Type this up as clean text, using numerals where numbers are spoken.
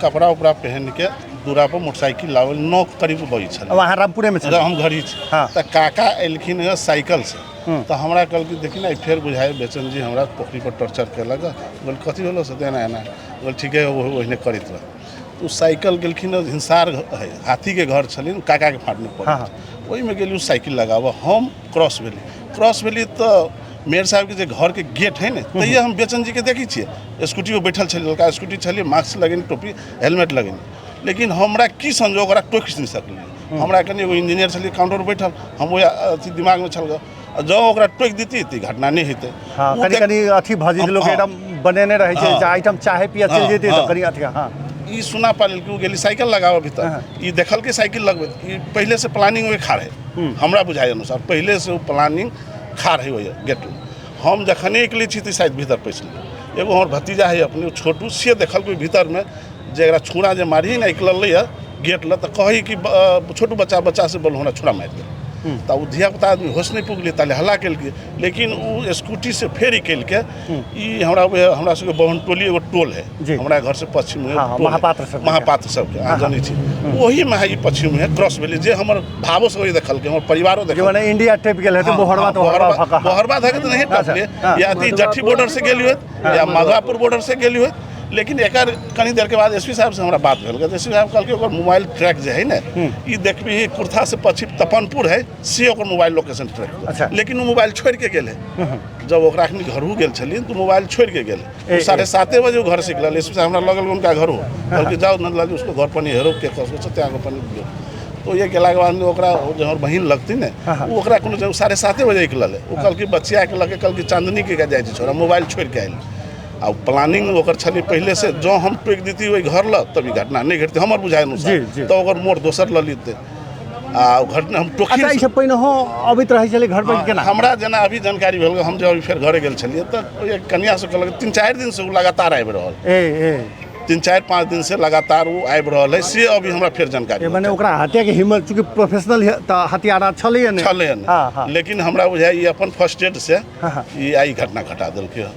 कपड़ा उपड़ा पहन के दूरा पर मोटरसाइकिल लावल 9 करीब बजै छलै। अब अहाँ रामपुरेमे छलियै? हम घरी छी। हाँ। तऽ काका एलखिन हँ साइकिल से। हम्म। तऽ हमरा कहलखिन देखी ने फेर बुझाइ बेचन जी हमरा पोखरि पर टॉर्चर केलक। बोल कथी होलो से एना एना। बोल ठीके है, ओहिने करैत रह। तऽ ओ साइकिल गेलखिन हँ, हिंसार है हाथीके घर छलिन काकाके फाटमे पड़ल। हाँ। ओहिमे गेली ओ साइकिल लगाबऽ, हम क्रॉस भेली, क्रॉस भेली तऽ मेयर साहबके जे घरके गेट है ने तैये हम बेचन जीके देखै छियै स्कूटी पर बैठल छलियै, लड़का स्कूटी छलियै, मास्क लगेने, टोपी हेलमेट लगेने, लेकिन हमरा की संजोग ओकरा टोकि नहि सकलियै। हमरा कनि एगो इंजीनियर छलियै काउंटर पर बैठल, हम ओहि अथी दिमागमे छल आ जँ ओकरा टोकि दिती तऽ ई घटना नहि हेतै। हाँ, ओ कनि कनि अथी भऽ जेतै, लोक हाँ। एकदम बनेने रहै छै हाँ। जे आइटम चाहे पिया चलि हाँ, जेतै तऽ हाँ। कनि अथी। हाँ। ई सुना पालेल कि ओ गेली साइकिल लगाबऽ भीतर, हाँ। ई देखलकै साइकिल लगबैत, ई पहिले से प्लानिंग ओहि खा रहै, हमरा बुझाइ अनुसार पहिले से ओ प्लानिंग खा रहै ओहि गेट। हम जखने निकलै छी तऽ शायद भीतर पैसली। एगो हमर भतीजा है अपने ओ छोटू, से देखलकै भीतरमे जे एकरा छुरा जे मारी ने निकललै हँ गेट लग, तऽ कहै कि छोटू बच्चा बच्चा से बोल हमरा छुरा मारि देल। तऽ ओ धियापुता आदमी होश नहि पुगलै ताले हल्ला केलकै, लेकिन ओ स्कूटी से फेर निकलि के ई हमरा हमरा सबके बहन टोली एगो टोल है जी। हमरा घर से पश्चिम में हाँ, हाँ, टोल है। महापात्र सबके। महापात्र सबके अहाँ जनै छी, ओहीमे है ई पश्चिम में क्रॉस भेलै जे हमर भावो सब देखलकै, हमर परिवारो जे देखलकै। मने इंडिया टपि गेल हेतै हाँ, बोहरवा हाँ, तऽ बोहरवा भऽ कऽ। बोहरवा धके तऽ नहि टपले, हाँ। या अथी जट्ठी बॉर्डर से गेली होत या माधवापुर बॉर्डर से गेली होत। लेकिन एकर कनी देर के बाद एस पी साहब से हमरा बात भेल, एस पी साहब कहलकै ओकर मोबाइल ट्रैक जे है ने ई देखबी कुर्था से पश्चिम तपनपुर है से ओकर मोबाइल लोकेशन ट्रैक। अच्छा। लेकिन ओ मोबाइल छोड़ि के गेल है, जब ओकरा अखनी घरू गेल छलियै तऽ मोबाइल छोड़ि के गेल। ए, 7:30 बजे ओ घर से निकलल। एस पी साहब हमरा लगल हुनका घर हो, कहलकै जाउ नंदलाल जी उसको घर पर हेरो के कसो छै त्यागो पर। तो ये गेलाके बाद ओकरा जे हमर बहिन लगती ने ओ ओकरा कोनो 7:30 बजे निकलल है, ओ कहलकै बचियाके लऽ के कहलकै चांदनी के जाइ छै छोड़ा मोबाइल छोड़ि के आयल। आ प्लानिंग ओकर छलै पहिले से, जँ हम टोकि दिती ओहि घर लग तब ई घटना नहि घटतै हमर बुझाइ अनुसार, जी, जी। तऽ ओकर मोड़ दोसर लऽ लितै। आ ओ घटना हम टोकि अच्छा, ई सब पहिनहो अबैत रहै छलै घर पर केना? हमरा जेना अभी जानकारी भेल, हम जब अभी फेर घरे गेल छलियै तऽ ओहि कन्या से कहलक 3-4 दिन से ओ लगातार आबि रहल, ए ए 3-4-5 दिन से लगातार ओ आबि रहल है, से अभी हमरा फेर जानकारी ए मने ओकरा हत्या के हिम्मत चूँकि प्रोफेशनल तऽ हत्यारा छलैए ने छलै हाँ, हाँ। लेकिन हमरा बुझाइ ई अपन फर्स्ट एड से हाँ, हाँ। ई आइ घटना घटा देलकै हँ।